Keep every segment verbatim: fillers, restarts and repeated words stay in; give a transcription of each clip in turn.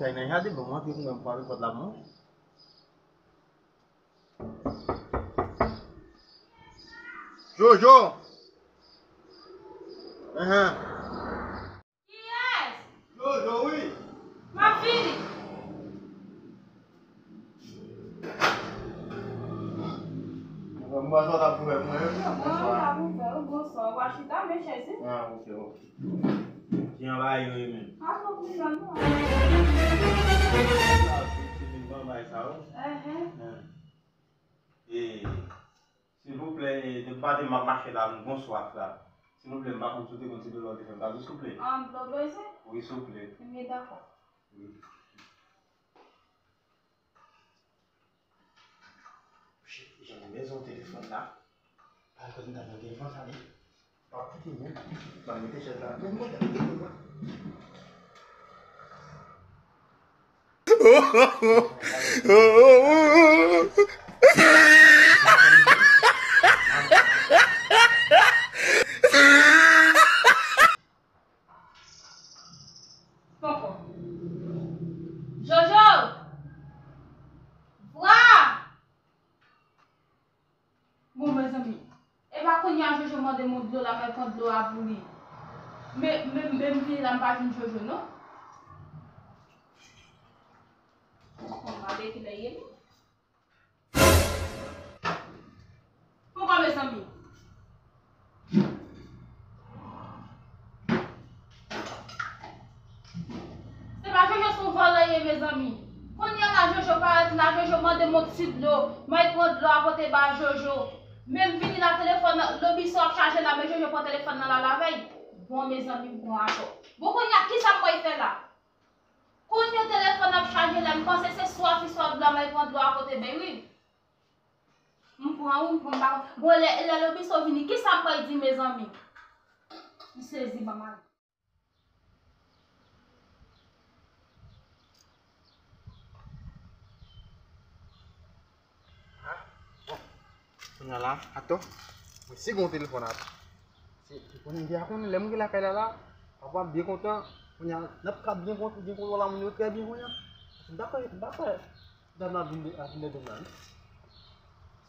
Kay nan jaden, bon, mwen antre pou mwen frape pòt la pou mwen. Jojo! Enhen. Kiyès? Jojo, wi. M ap vini. Mwen, mwen, sa w t ap pou fè mwen, wi. Mwen, mwen t ap pou fè, wi, bonswa. W a chita, men chèz, wi. Ah, ok, ok. Jan bagay yo ye menm. Pa twò prizon, non. Sa, se, se vin ban bagay sa, wi. Enhen. Enhen. E, silvouplè, e, depi maten m ap mache la, m gon swaf la. Silvouplè, m pa konn si w te konn ti dlo la w te fè m kado, souple. Ah, dlo bezwen? Wi, souple. Ebyen, dakò. Wi. Shit, jan mezon telefòn la. Pa al kote m ta pran telefòn sa, li. Pa koute menm. Ban m mete chèz la. Menm kote m mete chèz la. Poko. Jojo! Vwa! Bon, mezanmi, e pa kounye a Jojo mande m yon dlo la, m al pran dlo a pou li. Men, men, men m vini la, m pa jwenn Jojo, non. Bon, m gade kilè ye, non. Poukò, mezanmi? Se pa Jojo, se yon vòlè ye, mezanmi. Kounye a la, Jojo parèt la, Jojo mande m yon ti dlo. M al pran dlo a pote ba Jojo. Men m vini la, telefòn nan, Lobiso ap chaje la, men Jojo pran telefòn nan la lavèy. Bon, mezanmi, m pran atò. Bon, kounye a, kisa m pral fè la? Kounye a telefòn ap chaje la, m panse se swa fi swa dlo a, m al pran dlo a kote bèy, wi. M pran, wi, m pran, m pa konn. Bon, lè, lè Lobiso vini, kisa m pral di, mezanmi? M sezi, ban m ale. Bon, kounye a la, atò, mwen si gon telefòn atò. Se, se konnen gen a konnen, lè m gen lakay la la, papa m byen kontan, kounye a, n ap ka byen kontan, byen kontan la, moun yo trè byen kounye a. M pa kwè, m pa kwè dam nan ap vin de, ap vin de dòm la, non.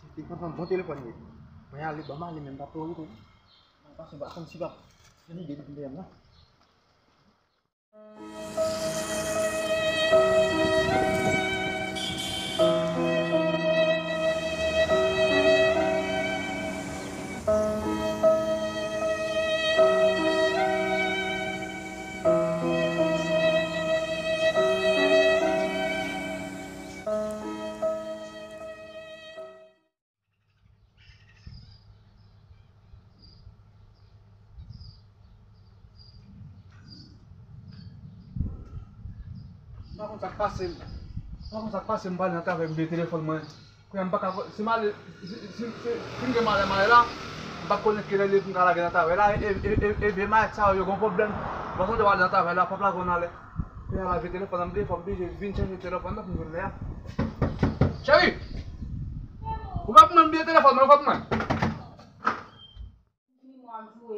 Se te kontan bon telefòn li ye. Mwen ale, ban m ale, men m pa twò rete, non. Mwen pase, m pa konn si papa, se li de, de, de, non. M pa konn sa k pase m. M pa konn sa k pase m, m prale nan travay, m bliye telefòn mwen. Kounye a m pa ka, si m ale, si, si, si, si m gen malè, malè la, m pa konnen kilè li pou m ka lage nan travay la, e, e, e, e vye malèt sa yo, yo gon pwoblèm. M pa sonje w ale nan travay la, p ap lage w nan lè. Kounye a la, vye telefòn nan, m bliye, fò m blije vin chèche telefòn nan pou m jwenn lè a. Cheri! Ou pa pou mwen, m bliye telefòn mwen, ou pa pou mwen.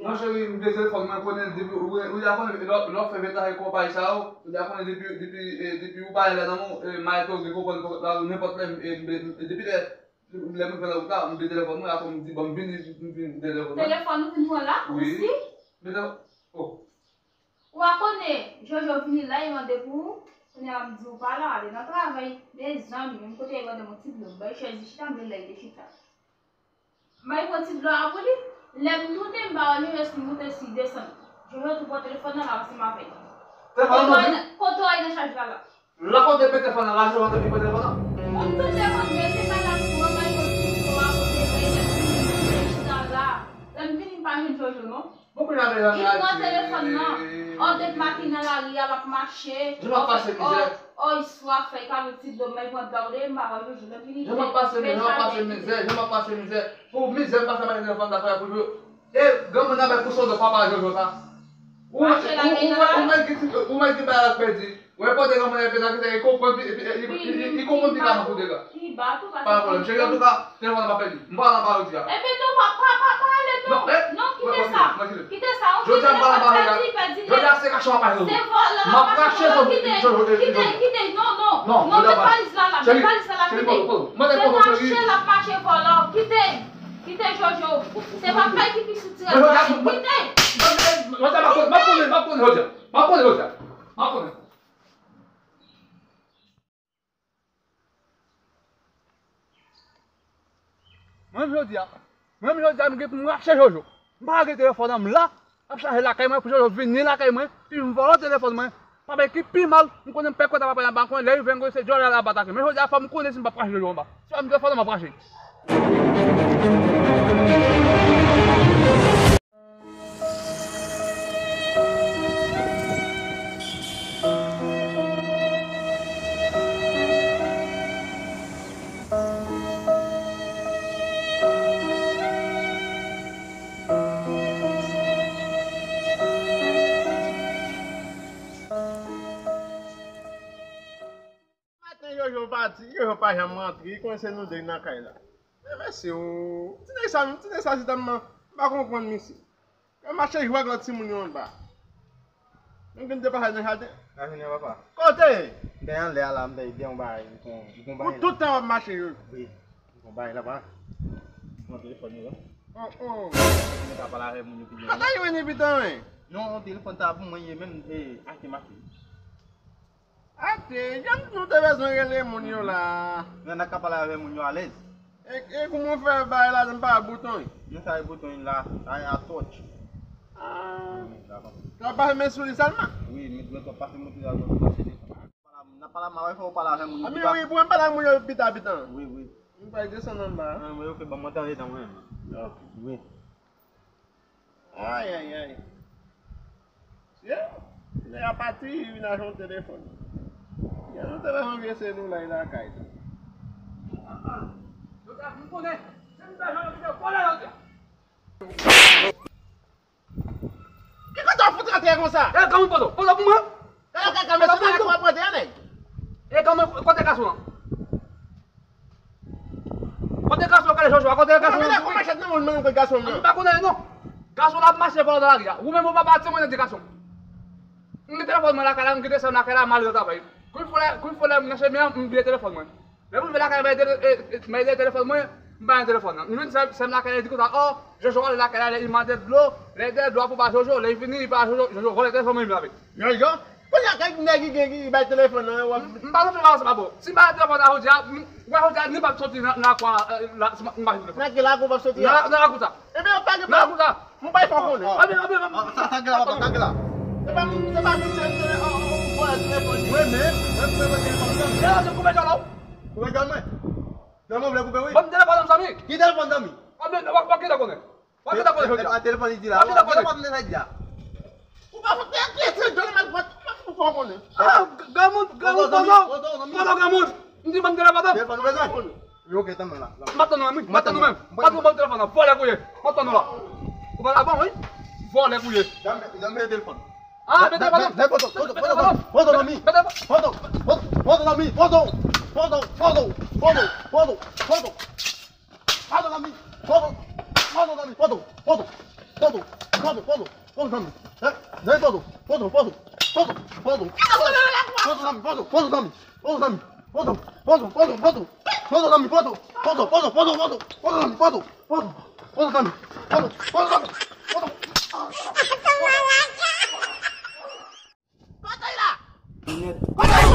Non, cheri, m bliye telefòn mwen, konnen depi, ou, ou ja konnen, lè, lè w fè vye travay konpayi sa yo, ou ja konnen depi, depi, e, depi ou pa la nan men w, e, malèt ou gen konprann la, nenpòt lè, e, e, depi lè, lè m fè nan wout la, m bliye telefòn mwen, akoz m di, bon, m vini, m vin bliye telefòn mwen. Telefòn ou vin pran la, wi, osi? Men, oh. Ou a konnen, Jojo vini la, li mande pou ou. Kounye a m di ou pa la, ale nan travay. Mezanmi, menm kote li mande m yon ti dlo, m bay chèz li chita, m vin la, li te chita. M al pran ti dlo a pou li. Lè m tounen, m pa wè Jojo si moute, si desann. Jojo tou pran telefòn nan, l avanse m avè l. Telefòn nan, kote w al nan chaj la la? La kote mete telefòn nan, la, Jojo te pran telefòn nan. Mwen m tounen, mwen mete bay la pou mwen, m al pran ti dlo a, kote bay, lè m vini, m tounen chita la. Lè m vini, m pa jwenn Jojo, non. Bon, kounye a, mezanmi, li pran telefòn nan. Ò, depi maten nan lari a, l ap mache. Jan m ap pase mizè. Ò, ò, iswa fè kado ti dlo, men pran dlo de, m pa wè Jojo, lè m vini, jan m ap pase mizè, jan m ap pase mizè, jan m ap pase mizè. Pou mizè, m pase mache telefòn nan, fè pou Jojo. E, granmoun nan, men pou son do papa Jojo sa. Ou, ou, ou, ou, ou mèt gen ti, ou mèt gen bagay la pèdi. Mwen pote granmoun nan epi sa ki se, li konprann pi, epi, epi, li, li, li konprann pi ka nan pote la. Pi ba tou, pa pwoblèm, cheri, antouka, telefòn nan pa pèdi. M pa nan pa jodi a. Enben non, pa, pa, pa, pa ale non. Non, eh, non, kite sa. Kite sa, ou kite sa, pèdi, pèdi. Jodi a se kache w ap mache. Se vòlè, m ap mache sou kite, kite, kite, non, non. Non, non, met valiz la la, met valiz la la, kite. Se mache l ap mache vòlè, kite. Kite Jojo. Se pa fè ki pi sou ti raje. Kite. Jodi a m ap konnen, m ap konnen, m ap konnen jodi a. M ap konnen jodi a. M ap konnen. Mwen menm jodi a, mwen menm jodi a, m gen pou m rache Jojo. M pa lage telefòn nan, m la, ap chache lakay mwen pou Jojo vini lakay mwen, epi m vòlò telefòn mwen. Pa bay ki pi mal, m konnen m pè kwè ta pa pran anba kwen, lè rive m konnen se djòl la l ap atake. Men jodi a fò m konnen si m p ap rache Jojo anba. Si pa m telefòn nan m ap rache. Maten Jojo pati, Jojo pa janm rantre, li konnen se nou de k nan kay la. Men mesye o, ti nèg sa, ti nèg sa se tèlman, m pa konprann misye. Yo mache jwe ak lòt timoun yo anba. Menm gen de pasaj nan jaden. Nan jaden papa. Kote? M te anlè a la, m te gen yon bagay, m te yon bagay. Ou tout tan w ap mache yo. Wi, m te yon bagay la pa. Mwen telefòn yo. Oh, oh. Mwen ta pale avè moun yo pi byen. Sa ta jwenn epi tan wi. Non, telefòn ta pou mwen ye menm, e, achte mache. Ate, jan nou te bezwen rele moun yo la. Nan ka pale avè moun yo alèz. E, e kouman w fè bay la, m pa wè bouton. Nan sa e bouton la, sa e a touch. Ah. Wi, sa pa. Sa pa men sou li sèlman? Wi, men dwèt w ap pase moute la, dwèt w pase li. N ap pale, ma wè fò w pale avè moun yo. Abi, wi, pou mwen pale ak moun yo pita, pita. Wi, wi. M pral desann anba. Nan, mwen yo fè ban mwen tande nan mwen. Ok. Wi. Ay, ay, ay. Ye, nèg la pati, li vin achte yon telefòn. Gen yon telefòn vye se nou la, li lakay. Ah, ah. Yo ta fin konnen. Se nou ta jwenn yon vòlè jodi a. Ki kote w fout rantre konsa? E, granmoun, pozo, pozo pou mwen. E, kaka, mesye, nèg, w ap rantre, nèg. E, granmoun, kote gason an? Kote gason an, kale Jojo a, kote gason an? Mwen mèt ak yon machèt nan men w, mwen mèt gason an. M pa konnen non. Gason la ap mache vòlò nan lari a. Ou menm ou pa pati mwen nan di gason. M gen telefòn mwen lakay la, m gen de sè m lakay la, m ale nan travay. Kou fò lè, kou fò lè m nan chemen an, m bliye telefòn mwen. Lè m rive lakay, m bay tele-, e, e, m bay telefòn mwen, m bay telefòn nan. M jwenn sè, sè m lakay la, li di konsa, oh, Jojo ale lakay la, li mande dlo, lè de dlo a pou ba Jojo, lè li vini, li ba Jojo, Jojo vòlè telefòn mwen, li lave. Jojo? Kounye a, kèk nèg ki gen ki bay telefòn nan, w ap. M, m pa nan telefòn sa, babo. Si m bay telefòn nan jodi a, m, wè jodi a, ni p ap soti nan, nan lakou a, e, la, si m, m bay telefòn. Nan ki lakou w p ap soti a? Nan, nan lakou sa. Ebyen, pa gen pwoblèm. Nan lakou sa. M bay fò konnen. Ebyen, ebyen, ebyen. Sa, sa gen la, papa, sa gen la. Se pa, se pa misye, se, o, o, vòlè telefòn. Mwen menm, mwen, mwen, mwen, telefòn nan. Degaje, koupe djòl ou. Koupe djòl mwen. Djòl mwen vle koupe, wi. Ban m telefòn nan, zanmi. Ki telefòn, zanmi? Ebyen, w ap, w ap gentan konnen. Mwen ki ta konnen jodi a. Telefòn li di la. Mwen ki ta konnen. Telefòn li di la. Ou pa fè kiyès se Jonathan Mèt, ou pa fè konnen. Ah, granmoun, granmoun, pozo. Pozo, granmoun. M di ban m telefòn nan. Telefòn ou bezwen? Yo, ok, tann mwen la. M ap tann ou menm, wi. M ap tann ou menm. Patwon ban m telefòn nan. Vòlè kou ye. M ap tann ou la. Ou pa la bon, wi. Vòlè kou ye. Dam, dam, men telefòn. Ah, men telefòn nan. Men, men, pozo, pozo, pozo, pozo, zanmi. Men telefòn. Pozo, pozo, pozo, zanmi. Pozo, pozo, pozo, pozo, pozo, pozo. Pardon, zanmi. Pardon. Pardon, zanmi. Pardon. Pardon. Pardon. Pardon, pardon. Pardon, zanmi. Eh, zanmi, pardon. Pardon, pardon. Pardon, pardon. Pardon, zanmi. Pardon, pardon, zanmi. Pardon, zanmi. Pardon, pardon, pardon, pardon. Pardon, zanmi. Pardon. Pardon, pardon, pardon, pardon. Pardon, zanmi. Pardon. Pardon, pardon, zanmi. Pardon. Pardon, pardon, pardon. Kote l la? Kote l la?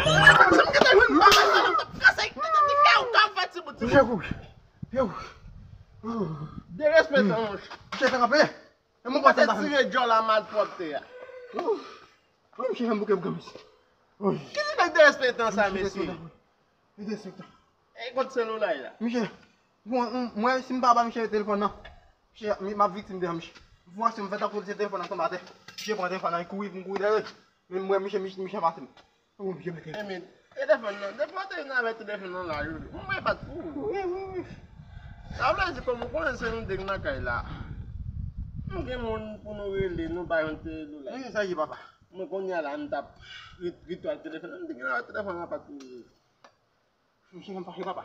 Sa m gentan jwenn bagay sa, m t ap kase, ki te di kè ou ka fè ti bout, ti bout. Yo, yo. Derespè sa, monchè. Misye fè kanpe. E mwen pase tire djòl a malpwòpte a. Wi, misye fè m bouke bouke, mesye. Ki ti nèg derespektan sa, mesye? Li derespektan. E kot selulay la? Misye, bon, m, mwen, si m pa ba misye telefòn nan, misye, mi, m ap viktim devan misye. Fwa si m fè tankou se telefòn nan tonbe atè. Misye pran telefòn nan, li kouri pou m kouri dèyè. Men m wè misye, misye, misye pase m. Ou misye mete. Emen, telefòn nan, depi w te vin avèk telefòn nan la, yo, m rebat pou ou. Wi, wi, wi. Sa vle di kòm ou konnen se nou de k nan kay la. M M gen moun pou nou rele, nou bay yon te nou la. Wi, sa ye, papa. Mwen kounye a la, m t ap ret-, ret al telefòn. M te gen al telefòn la pa t rive. Misye menm fache, papa.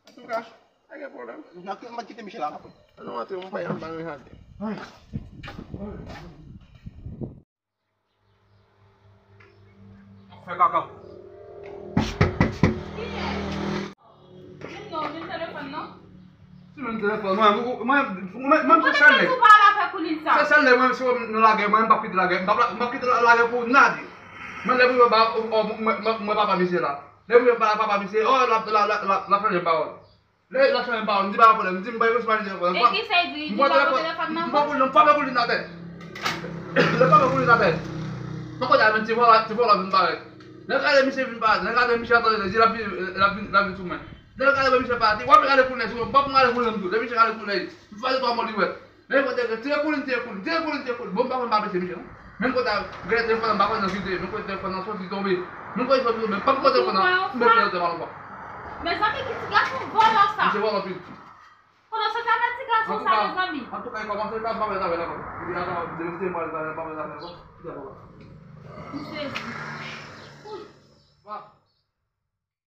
Antouka, pa gen pwoblèm. N ap, n ap kite misye la, n ap. Ann nou antre, m pa, m pa nan jardin. Fè kaka. Kiyès? Vin non, vin telefòn non. Si menm telefòn, mwen, mwen, mwen, mwen, mwen, se sèl nèg. Ou pa al avèk Koulin sa. Se sèl nèg, mwen, si mwen nan lagè, mwen, m p ap kite lagè. M p ap la, m p ap kite la, lagè pou nadi. Mwen, lè pou mwen ba, o, o, mwen, mwen, mwen papa misye la. Lè pou mwen ba papa misye, o, l ap, l ap, l ap, l ap chanje pawòl. Lè l ap chanje pawòl, m di pa gen pwoblèm, m di m bay responsabilite ankò. E ki sa l di? Li pa pran telefòn nan? M pran Koulin, m frape Koulin atè. Lè frape Koulin atè. Mwen kote a, men ti vòlò, ti vòlò vin parèt. Lè gade misye vin parèt, lè gade misye atande, l ap vin, l ap vin, l ap vin sou mwen. Lè gade misye parèt, w ap gade Koulin sou mwen, m p ap gade Koulin tou. Lè misye gade Koulin, m faze twa mò li wè. Men kote ke tire Koulin, tire Koulin, tire Koulin, tire Koulin. Bon, m pa konn m pa pèse misye non. Men kote a, gade telefòn nan, m pa konn nan kite, men kote telefòn nan sòti tonbe. Men kote sòti tonbe, m p ap pran telefòn nan, m mete nan tèt pa lontan. Mezanmi, ki ti gason vòlò sa. Misye vòlò anpil. Konnen se sa fè ti gason sa, mezanmi. Antouka, antouka, e kòmanse, m pa pale avè l ankò. Epi la, m devite m pale avè l, m pa pale avè l ankò. Ki diab papa. M sezi. Wa.